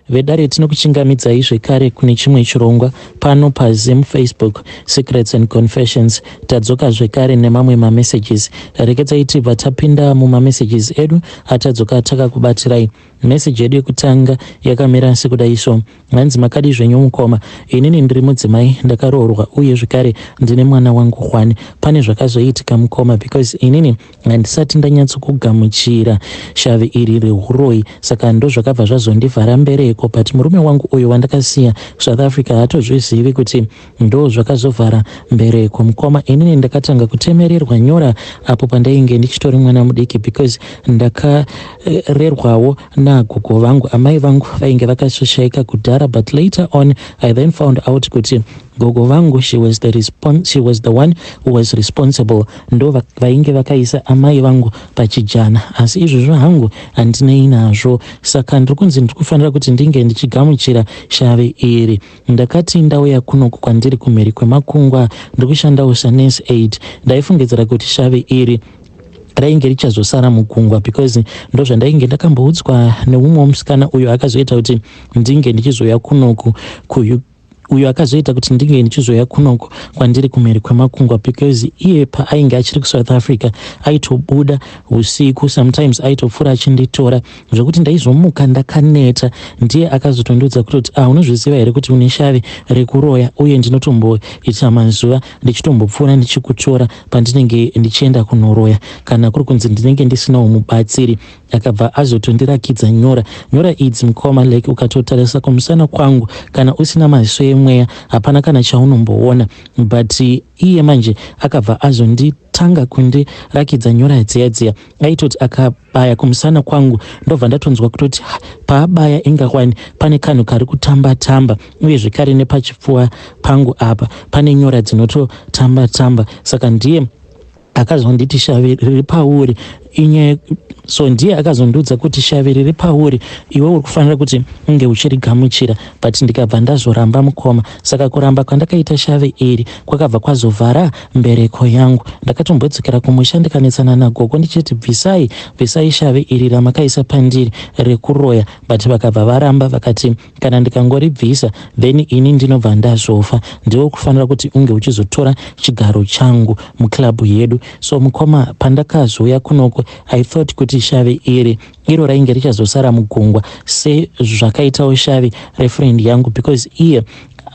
Vedare tinokuchingamidzai zvekare kune chimwe chirongwa pano paZim Facebook Secrets and Confessions. Tadzoka zvekare nemamwe mamessages. Rekedzai tibva tapinda mumamessages edu atadzoka takakubatirai. Message yedu yekutanga yakamira sekudai so. Hanzi makadii zvenyu mukoma, inini ndiri mudzimai ndakaroorwa uye zvekare ndine mwana wangu hwani. Pane zvakazoitika mukoma because inini handisati ndanyatsokugamuchira shavi iri rehuroyi saka ndozvakabva zvazondivhara mbereko but murume wangu uyo wandakasiya kusouth africa haatozvizivi kuti ndo zvakazovhara mbereko mukoma inini ndakatanga kutemererwa nyora apo pandainge ndichitori mwana mudiki because ndakarerwawo nagogo vangu amai vangu vainge vakasoshaika kudhara but later on i then found out kuti gogo vangu she was the, she was the one who was responsible ndo vainge vakaisa amai vangu pachijana asi izvozvo hangu handinei nazvo saka ndiri kunzi ndiri kufanira kuti ndinge ndichigamuchira shave iri ndakati ndauya kunoku kwandiri kumhiri kwemakungwa ndiri kushandawo sanurse aid ndaifungidzira kuti shave iri rainge richazosara mugungwa because ndozvandainge ndakamboudzwa neumwe musikana uyo akazoita kuti ndinge ndichizouya kunoku uyo akazoita kuti ndinge ndichizouya kunoko kwandiri kumhiri kwemakungwa because iye paainge achiri kusouth africa aitobuda usiku sometimes aitopfuura achinditora zvekuti ndaizomuka ndakaneta ndiye akazotondiudza kutoti ah unozviziva here kuti une shavi rekuroya uye ndinotomboita mazuva ndichitombopfuura ndichikutora pandinenge ndichienda kunoroya kana kuri kunzi ndinenge ndisinawo mubatsiri akabva azotondirakidza nyora nyora idzi mukoma like ukatotarisa kumusana kwangu kana usina maziso emweya hapana kana chaunomboona but iye manje akabva azonditanga kundirakidza nyora dziya dziya aitoti akabaya kumusana kwangu ndobva ndatonzwa kutoti paabaya ingakwani pane kanhu kari kutamba tamba uye zvekare nepachipfuwa pangu apa pane nyora dzinototamba tamba saka ndiye akazonditi shavi riri pauri inyaya so ndiye akazondiudza kuti shavi riri pauri iwe uri kufanira kuti unge uchirigamuchira but ndikabva ndazoramba mukoma saka kuramba kwandakaita shavi iri kwakabva kwazovhara mbereko yangu ndakatombodzokera kumusha ndikanetsana nagogo ndichiti bvisai bvisai shavi iri ramakaisa pandiri rekuroya but vakabva varamba vakati kana ndikangoribvisa then ini ndinobva ndazofa ndiwe kufanira kuti unge uchizotora chigaro changu muclub yedu so mukoma pandakazouya kunoko i thought kuti shavi iri iro rainge richazosara mugungwa sezvakaitawo shavi refriend yangu because iye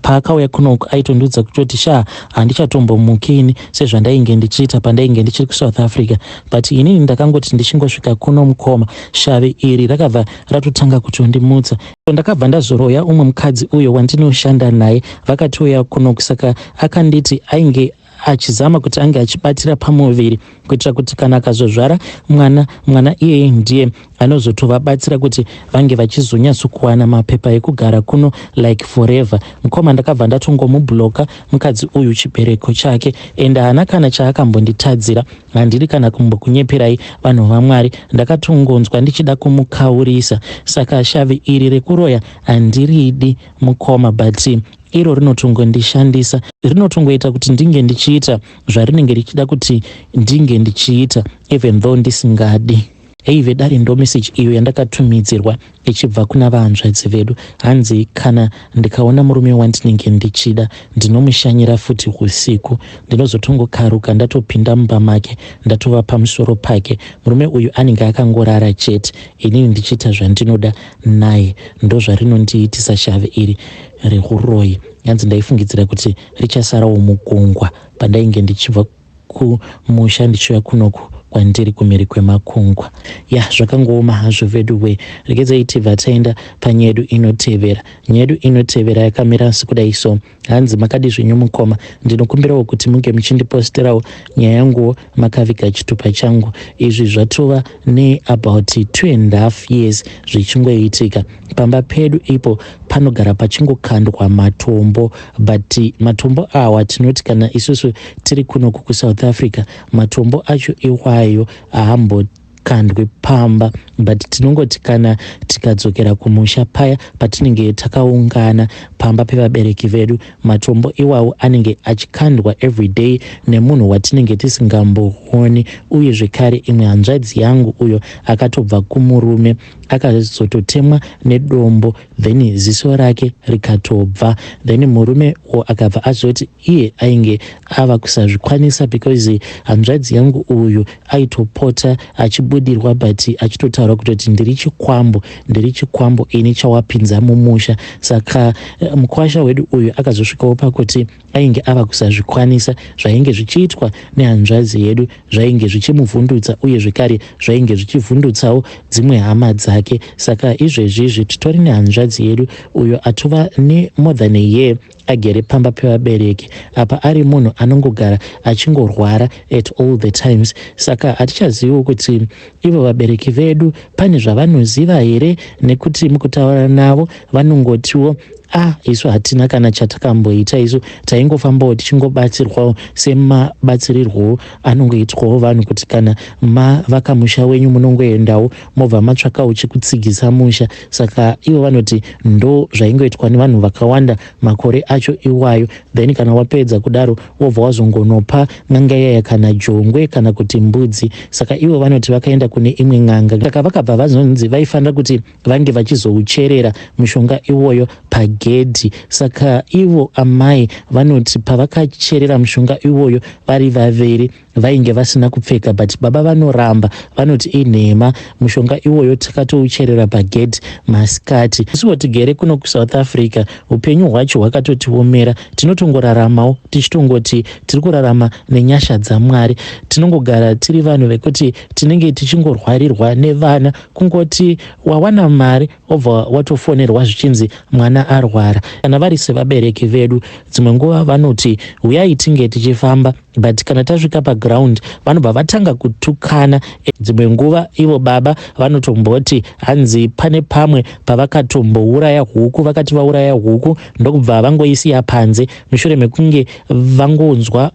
paakauya kunoko aitondiudza kutoti sha handichatombomukini sezvandainge ndichiita pandainge ndichiri kusouth africa but inini ndakangoti ndichingosvika kuno mukoma shavi iri rakabva ratotanga kutondimutsa ndakabva ndazoroya umwe mukadzi uyo wandinoshanda naye vakatiuya kunoku saka akanditi ainge achizama kuti ange achibatira pamuviri kuitira kuti kana akazozvara mwana mwana iyeye ndiye anozotovabatsira kuti vange vachizonyatsokuwana mapepa ekugara kuno like forever mukoma ndakabva ndatongomublocka mukadzi uyu chibereko chake ende haana kana chaakambonditadzira handiri kana kumbokunyeperai vanhu vamwari ndakatongonzwa ndichida kumukaurisa saka shavi iri rekuroya handiridi mukoma but iro rinotongondishandisa rinotongoita kuti ndinge ndichiita zvarinenge richida kuti ndinge ndichiita even though ndisingadi hei vedare ndo message iyo yandakatumidzirwa ichibva kuna vahanzvadzi vedu hanzi kana ndikaona murume wandinenge ndichida ndinomushanyira futi usiku ndinozotongokaruka ndatopinda mumba make ndatova pamusoro pake murume uyu anenge akangorara chete inini ndichiita zvandinoda naye ndozvarinondiitisa shavi iri reuroyi hanzi ndaifungidzira kuti richasarawo mugungwa pandainge ndichibva kumusha ndichiuya kunoku kwandiri kumhiri kwemakungwa ya zvakangooma hazvo vedu we regedzai tibva taenda panyedu inotevera nyedu inotevera yakamira sekudai so hanzi makadi zvenyu mukoma ndinokumbirawo kuti munge muchindiposterawo nyaya yanguwo makaviga chitupa changu izvi zvatova neabout 2.5 years zvichingoitika pamba pedu ipo panogara pachingokandwa matombo but matombo awa tinoti kana isusu tiri kunoku kusouth africa matombo acho iwayo haambo Hazvikandwi pamba, but tinongoti kana tikadzokera kumusha paya patinenge takaungana pamba pevabereki vedu, matombo iwawo anenge achikandwa everyday nemunhu watinenge tisingambooni. Uye zvekare imwe hanzvadzi yangu uyo akatobva kumurume akazototemwa nedombo, then ziso rake rikatobva. Then murume akabva azoti iye ainge ava kusazvikwanisa because hanzvadzi yangu uyu aitopota achibudirwa, but achitotaura kutoti, "Ndiri chikwambo, ndiri chikwambo ini chawapinza mumusha." Saka mukwasha wedu uyu akazosvikawo pakuti ainge ava kusazvikwanisa. Zvainge zvichiitwa nehanzvadzi yedu zvainge zvichimuvhundutsa, uye zvekare zvainge zvichivhundutsawo dzimwe hama dzake. Saka izvezvizvi titori nehanzvadzi yedu uyo atova nemore than a year agere pamba pevabereki apa, ari munhu anongogara achingorwara at all the times. Saka hatichaziviwo kuti ivo vabereki vedu pane zvavanoziva here, nekuti mukutaura navo vanongotiwo, "A ah, isu hatina kana chatakamboita, isu taingofambawo tichingobatsirwawo semabatsirirwowo anongoitwawo vanhu, kuti kana mavaka musha wenyu munongoendawo mobva matsvakawo chekutsigisa musha." Saka ivo vanoti ndo zvaingoitwa nevanhu vakawanda makore acho iwayo. Then kana wapedza kudaro, wobva wazongonopa n'anga iyaya kana jongwe kana kuti mbudzi. Saka ivo vanoti vakaenda kune imwe n'anga, saka vakabva vazonzi vaifanira kuti vange vachizoucherera mushonga iwoyo pagedhi. Saka ivo amai vanoti pavakacherera mushonga iwoyo vari vaviri, vainge vasina kupfeka, but baba vanoramba, vanoti inhema, mushonga iwoyo takatoucherera pagedhi masikati. Isuwo tigere kuno kuSouth Africa, upenyu hwacho hwakatotiomera. Tinotongoraramawo tichitongoti tiri kurarama nenyasha dzaMwari. Tinongogara tiri vanhu vekuti tinenge tichingorwarirwa nevana. Kungoti wawana mari, wobva watofonerwa zvichinzi mwana arwara. Kana vari sevabereki vedu, dzimwe nguva vanoti uyai tinge tichifamba, but kana tasvika paground vanobva vatanga kutukana. Dzimwe nguva ivo baba vanotomboti hanzi pane pamwe pavakatombouraya huku, vakati vauraya huku ndokubva vangoisiya panze mushure mekunge vangonzwa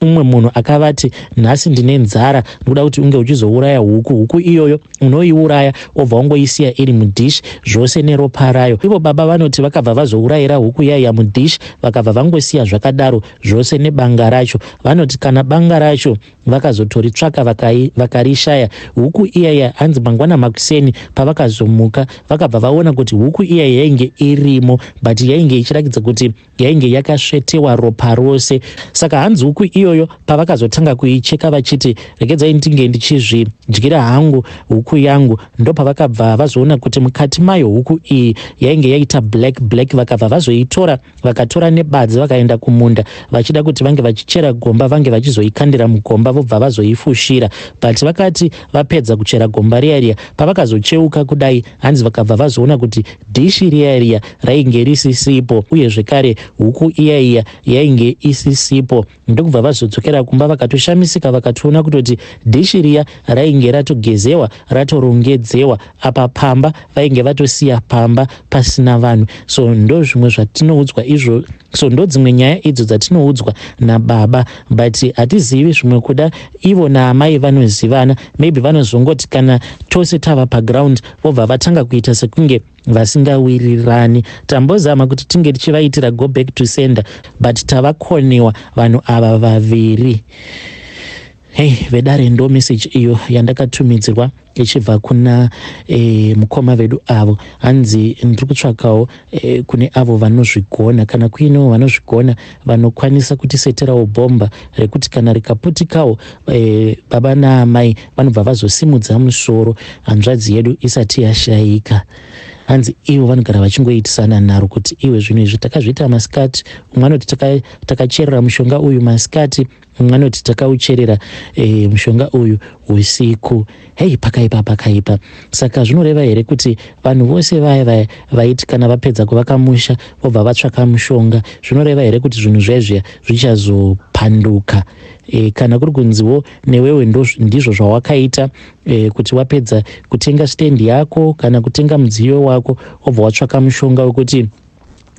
umwe munhu akavati, "Nhasi ndine nzara, ndikuda kuti unge uchizouraya huku." Huku iyoyo unoiuraya, obva wangoisiya iri mudhishi zvose neropa rayo. Ivo baba vanoti vakabva vazourayira huku yaiya mudhishi, vakabva vangosiya zvakadaro zvose nebanga racho. Vanoti kana banga racho vakazotoritsvaka vakarishaya. Huku iyaya, hanzi mangwana makuseni pavakazomuka, vakabva vaona kuti huku iyaya yainge irimo, but yainge ichiratidza kuti yainge yakasvetewa ropa rose. Saka hanzi huku iyoyo pavakazotanga kuicheka vachiti, "Regedzai ndinge ndichizvidyira hangu huku yangu," ndopavakabva vazoona kuti mukati mayo huku iyi yainge yaita black black. Vakabva vazoitora, vakatora nebadzi, vakaenda kumunda vachida kuti vange vachichera gomba, vange vachizoikandira mugomba, vobva vazoifushira. But vakati vapedza kuchera gomba riya riya, pavakazocheuka kudai, hanzi vakabva vazoona kuti dhishi riya riya rainge risisipo, uye zvekare huku iya iya yainge isisipo. Ndokubva vazodzokera kumba vakatoshamisika, vakatoona kutoti dhishi riya rainge ratogezewa, ratorongedzewa apa pamba vainge vatosiya pamba pasina vanhu. So ndo zvimwe zvatinoudzwa izvo, so ndo dzimwe nyaya idzo dzatinoudzwa nababa, but hatizivi zvimwe. Kuda ivo naamai vanozivana, maybe vanozongoti kana tose tava paground vobva vatanga kuita sekunge vasingawirirani. Tambozama kuti tinge tichivaitira go back to sender, but tavakoniwa vanhu ava vaviri. Hei vedare, ndo message iyo yandakatumidzirwa ichibva kuna mukoma vedu avo. Hanzi ndiri kutsvakawo kune avo vanozvigona, kana kuinewo vanozvigona vanokwanisa kutiseterawo bhomba rekuti kana rikaputikawo, baba naamai vanobva vazosimudza musoro hanzvadzi yedu isati yashayika. Hanzi ivo vanogara vachingoitisana nharo kuti iwe, zvinhu izvi takazviita masikati. Umwe anoti takacherera mushonga uyu masikati, umwe anoti takaucherera mushonga uyu usiku. Hei, pakaipa, pakaipa. Saka zvinoreva here kuti vanhu vose vaya vaya vaiti kana vapedza kuvaka musha vobva vatsvaka mushonga, zvinoreva here kuti zvinhu zvezviya zvichazopanduka? Kana kuri kunziwo newewe ndizvo zvawakaita, kuti wapedza kutenga stendi yako kana kutenga mudziyo wako, wobva watsvaka mushonga wekuti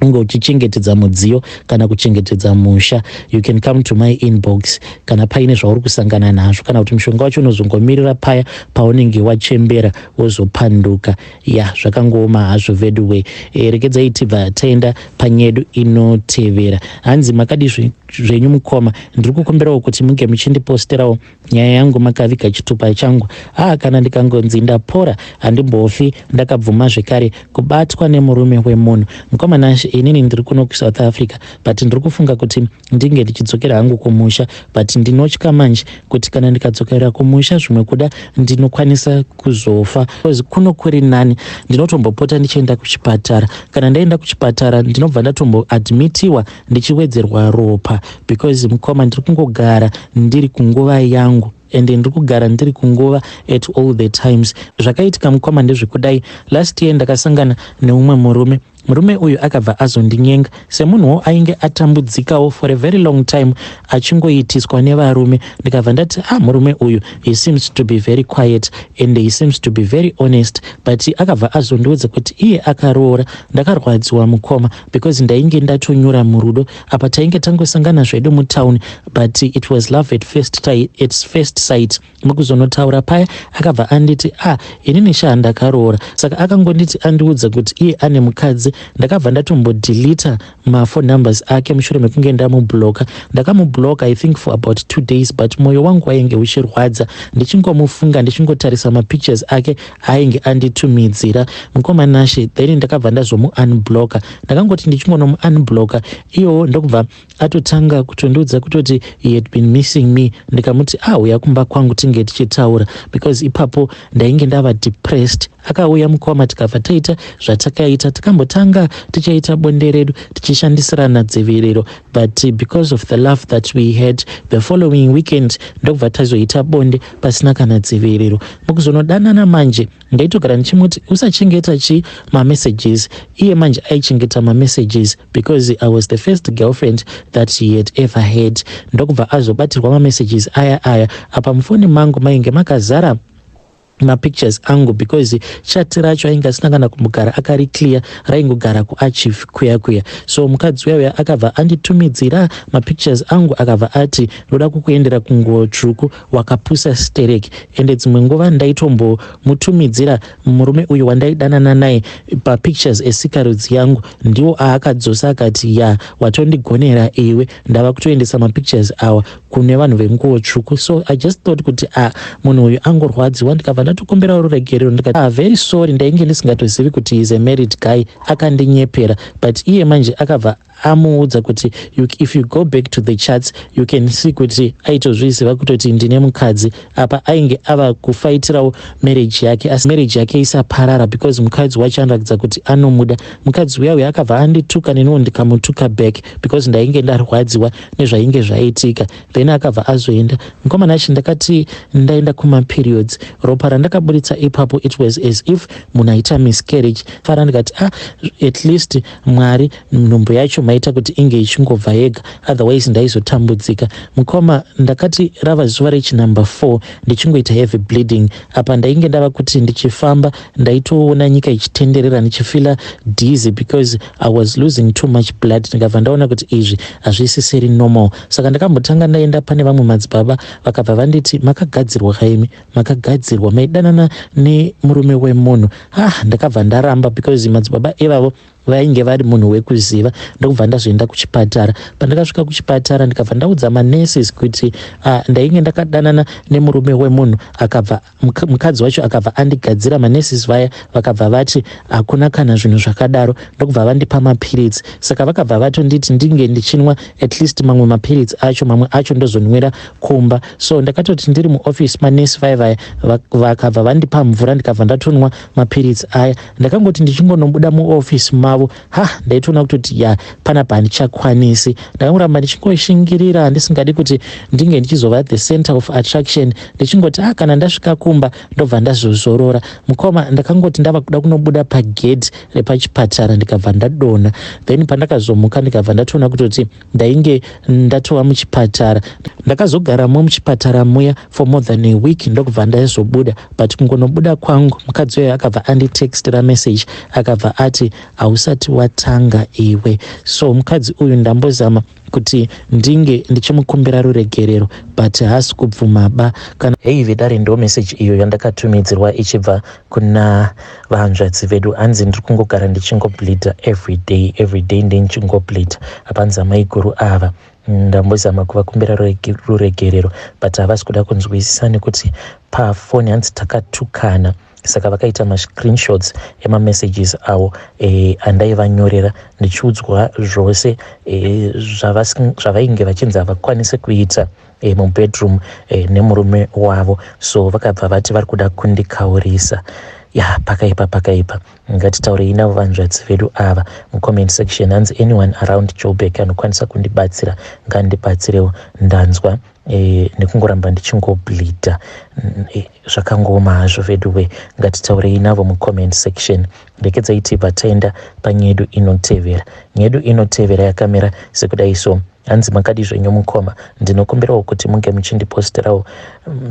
Unge uchichengetedza mudziyo kana kuchengetedza musha, you can come to my inbox kana paine zvauri kusangana nazvo, kana kuti mushonga wacho unozongomirira paya paunenge wachembera wozopanduka. Ya, zvakangooma hazvo veduwe. Regedzai tibva taenda panyedu inotevera. Hanzi, "Makadi zvenyu mukoma? Ndiri kukumbirawo kuti munge muchindiposterawo nyaya yangu makaviga chitupa changu. Aa, kana ndikangonzi ndapora, handimbofi ndakabvuma zvekare kubatwa nemurume wemunhu. Mukoma Nashe, inini ndiri kuno kuSouth Africa, but ndiri kufunga kuti ndinge ndichidzokera hangu kumusha, but ndinotya manje kuti kana ndikadzokera kumusha, zvimwe kuda ndinokwanisa kuzofa, because kuno kuri nani. Ndinotombopota ndichienda kuchipatara. Kana ndaenda kuchipatara, ndinobva ndatomboadmitiwa ndichiwedzerwa ropa, because mukoma, ndiri kungogara ndiri kunguva yangu, ende ndiri kugara ndiri kunguva at all the times. Zvakaitika, mukoma, ndezvekudai. Last year ndakasangana neumwe murume. Murume uyu akabva azondinyenga. Semunhuwo ainge atambudzikawo for a very long time achingoitiswa nevarume, ndikabva ndati, 'Ah, murume uyu, he seems to be very quiet and he seems to be very honest.' But akabva azondiudza kuti iye akaroora. Ndakarwadziwa, mukoma, because ndainge ndatonyura murudo. Apa tainge tangosangana zvedu mutauni, but it was love at first sight. Mukuzonotaura paya, akabva anditi, 'Ah, inini sha, ndakaroora.' Saka akangonditi andiudza kuti iye ane mukadzi, ndakabva ndatombodhilita maphone numbers ake. Mushure mekunge ndamubloka, ndakamubloka, I think, for about 2 days, but mwoyo wangu wainge uchirwadza ndichingomufunga, ndichingotarisa mapictures ake ainge anditumidzira, mukoma Nashe. Then ndakabva ndazomuunbloka. Ndakangoti ndichingonomuunbloka, iyowo ndokubva atotanga kutondiudza kutoti he had been missing me. Ndikamuti, 'Ah, uya kumba kwangu tinge tichitaura,' because ipapo ndainge ndava depressed. Akauya, mukoma, tikabva taita zvatakaita. Takambotanga tichaita bonde redu tichishandisirana dziviriro, but because of the love that we had, the following weekend ndokubva tazoita bonde pasina kana dziviriro. Mukuzonodanana manje, ndaitogara ndichimuti, 'Usachengeta chi mamessages.' Iye manje aichengeta mamessages because I was the first girlfriend that he had ever had. Ndokubva azobatirwa mamessages aya aya. Apa mufoni mangu mainge makazara mapictures angu, because chat racho ainge asina kana kumbogara akari clear, raingogara kuarchive kuya kuya. So mukadzi uya uya akabva anditumidzira mapictures angu, akabva ati, 'Ndoda kukuendera kunguo tsvuku, wakapusa sterek.' Ende dzimwe nguva ndaitombomutumidzira murume uyu wandaidanana naye papictures esikarudzi yangu, ndiwo aakadzosa akati, 'Ya, watondigonera iwe, ndava kutoendesa mapictures awa kune vanhu venguo tsvuku.' So I just thought kuti, a, munhu uyu angorwadziwa. Ndikabva ndatokumbirawo ruregerero, ndikati, 'Ah, very sorry, ndainge ndisingatozivi kuti is a married guy, akandinyepera.' But iye manje akabva amuudza kuti if you go back to the chats, you can see kuti aitozviziva kutoti ndine mukadzi. Apa ainge ava kufaitirawo marriage yake, asi marriage yake isaparara, because mukadzi wacho anoratidza kuti anomuda. Mukadzi uya uya akabva andituka, neniwo ndikamutuka back, because ndainge ndarwadziwa nezvainge zvaitika. Then akabva azoenda. Mukomana achi, ndakati ndaenda kumaperiods, ropa randakaburitsa ipapo, it was as if munhu aita miscarriage. Fara, ndikati, 'Ah, at least Mwari nhumbu yacho maita kuti inge ichingobva yega, otherwise ndaizotambudzika.' Mukoma, ndakati rava zuva rechinumber 4 ndichingoita heavy bleeding. Apa ndainge ndava kuti ndichifamba ndaitoona nyika ichitenderera, ndichifila dizzy, because I was losing too much blood. Ndikabva ndaona kuti izvi hazvisisiri normal. Saka ndakambotanga ndaenda pane vamwe madzibaba, vakabva vanditi, 'Makagadzirwa kaimi, makagadzirwa, maidanana nemurume wemunhu.' Ah, ndakabva ndaramba, because madzibaba ivavo vainge vari munhu wekuziva. Ndokubva ndazoenda kuchipatara. Pandakasvika kuchipatara, ndikabva ndaudza manurses kuti ndainge ndakadanana nemurume wemunhu, akabva mukadzi wacho akabva andigadzira. Manurses vaya vakabva vati hakuna kana zvinhu zvakadaro, ndokubva vandipa mapiritsi. Saka vakabva vatonditi ndinge ndichinwa at least mamwe mapiritsi acho, mamwe acho ndozonwira kumba. So ndakatoti ndiri muoffice manesi vaya vaya, vakabva vandipa mvura, ndikabva ndatonwa mapiritsi aya. Ndakangoti ndichingonobuda muoffice mavo, ha, ndaitoona kutoti ya, pane zvaitika. Panapa handichakwanisi. Ndakangoramba ndichingoshingirira, ndisingadi kuti ndinge ndichizova the center of attraction, ndichingoti, ah, kana ndasvika kumba ndobva ndazozorora. Mukoma, ndakangoti ndava kuda kunobuda pagedhi repachipatara, ndikabva ndadonha. Then pandakazomuka, ndikabva ndatoona kutoti ndainge ndatova muchipatara. Ndakazogaramo muchipatara muya for more than a week, ndokubva ndazobuda. But kungonobuda kwangu, mukadzi uyo akabva anditextira message, akabva ati, "Hausati watanga iwe." So mukadzi uyu ndambozama kuti ndinge ndichimukumbira ruregerero, but haasi kubvuma ba kana. Hei vedare, ndo message iyo yandakatumidzirwa ichibva kuna vahanzvadzi vedu. Hanzi ndiri kungogara ndichingobleeda every day, every day ndichingobleeda. Hapanzi amaiguru ava ndambozama kuvakumbira ruregerero, but havasi kuda kunzwisisa nekuti pafoni hanzi takatukana. Saka vakaita mascreenshots emamessages avo andaivanyorera ndichiudzwa zvose zvavainge vachinzi havakwanisi kuita mubedroom nemurume wavo. So vakabva vati vari kuda kundikaurisa. Ya, pakaipa, pakaipa. Ngatitaurei navo vanzvadzi vedu ava mucomment section. Hanzi anyone around Joburg anokwanisa kundibatsira, ngandibatsirewo. Ndanzwa nekungoramba ndichingobleeda. Zvakangoma hazvo veduwe. Ngatitaurei navo mucomment section. Rekedzai tibva taenda panyedu inotevera. Nyedu inotevera yakamira sekudai. So hanzi, "Makadi zvenyu mukoma? Ndinokumbirawo kuti munge muchindiposterawo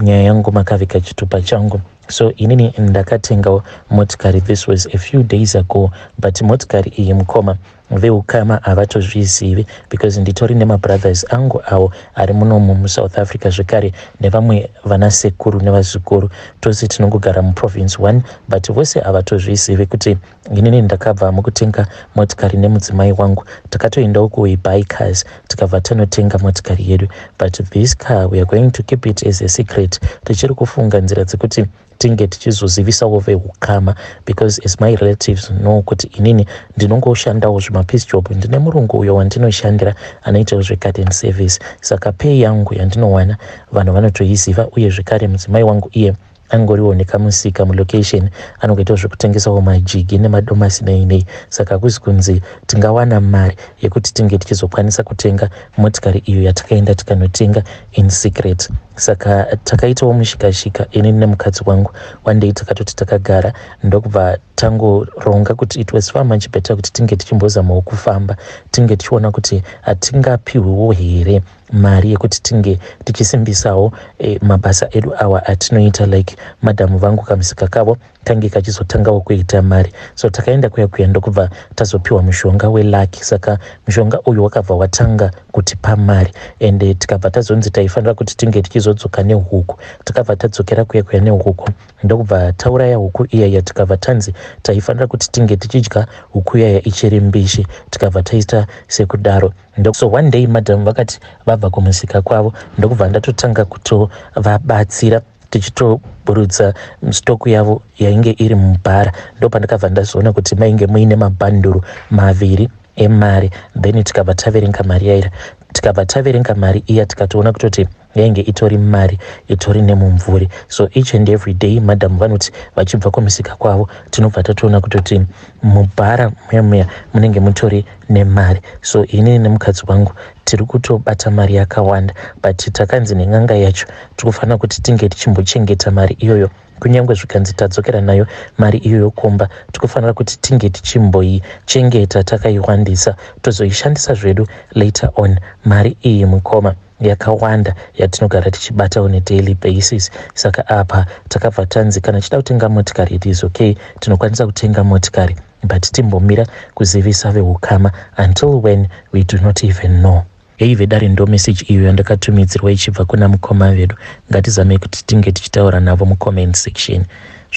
nyaya yangu makaviga chitupa changu. So inini ndakatengawo motikari. This was a few days ago, but motikari iyi, mukoma, veukama havatozvizivi because nditori nemabrothers angu awo ari munomu muSouth Africa, zvekare nevamwe vanasekuru nevazukuru. Tose tinongogara muprovince one, but vose havatozvizivi kuti inini ndakabva mukutenga motikari nemudzimai wangu. Takatoendawo kuWeBuy Cars, tikabva tanotenga motikari yedu, but this car we are going to keep it as a secret. Tichiri kufunga nzira dzekuti tinge tichizozivisawo veukama, because as my relatives know kuti inini ndinongoshandawo zvimapiece job. Ndine murungu uyo wandinoshandira anoitawo zvegarden service, saka pay yangu yandinowana vanhu vanotoiziva. Uye zvekare mudzimai wangu iye angoriwo nekamusika mulocation, anongoitawo zvekutengesawo majigi nemadomasi nei nei, saka hakuzi kunzi tingawana mari yekuti tinge tichizokwanisa kutenga motikari iyo yatakaenda tikanotenga in secret. Saka takaitawo mushikashika inini nemukadzi wangu. One day takatoti takagara, ndokubva tangoronga kuti it was far much better kuti tinge tichimbozamawo kufamba, tinge tichiona kuti hatingapiwewo here mari yekuti tinge tichisimbisawo mabasa edu awa atinoita, like madhamu vangu kamusika kavo kange kachizotangawo kuita mari. So takaenda kuya kuya, ndokubva tazopiwa mushonga welucky. Saka mushonga uyu wakabva watanga kutipa mari, and tikabva tazonzi taifanira kuti tinge tichizodzoka nehuku. Takabva tadzokera kuya kuya nehuku, ndokubva tauraya huku iyaya. Tikabva tanzi taifanira kuti tinge tichidya huku iyaya ichiri mbishi. Tikabva taita sekudaro. So one day madhamu vakati vabva kumusika kwavo, ndokubva ndatotanga kutovabatsira tichitoburutsa stock yavo yainge iri mubhara. Ndopandakabva ndazoona kuti mainge muine mabhanduru maviri emari. Then tikabva taverenga mari yaira, tikabva taverenga mari iya, tikatoona kutoti yainge itori mari itori nemumvuri. So each and every day madhamu vanoti vachibva kumusika kwavo, tinobva tatoona kutoti mubhara muya muya munenge mutori nemari. So inini nemukadzi wangu tiri kutobata mari yakawanda, but takanzi nen'anga yacho tiri kufanira kuti tinge tichimbochengeta mari iyoyo. Kunyange zvikanzi tadzokera nayo mari iyoyo kumba, tikufanira kuti tinge tichimboichengeta takaiwandisa, tozoishandisa zvedu later on. Mari iyi, mukoma, yakawanda yatinogara tichibata on a daily basis. Saka apa takabva tanzi kana tichida kutenga motikari, it is okay, tinokwanisa kutenga motikari, but timbomira kuzivisa veukama until when we do not even know." Hei vedare, ndo message iyo yandakatumidzirwa ichibva kuna mukoma vedu. Ngatizamei kuti tinge tichitaura navo mucomment section.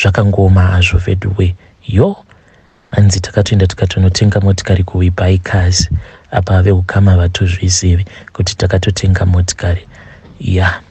Zvakangoma hazvo veduwe. Yo, hanzi takatoenda tikatonotenga motikari kuWeBuy Cars. Apa veukama vatozvizivi kuti takatotenga motikari ya. Yeah.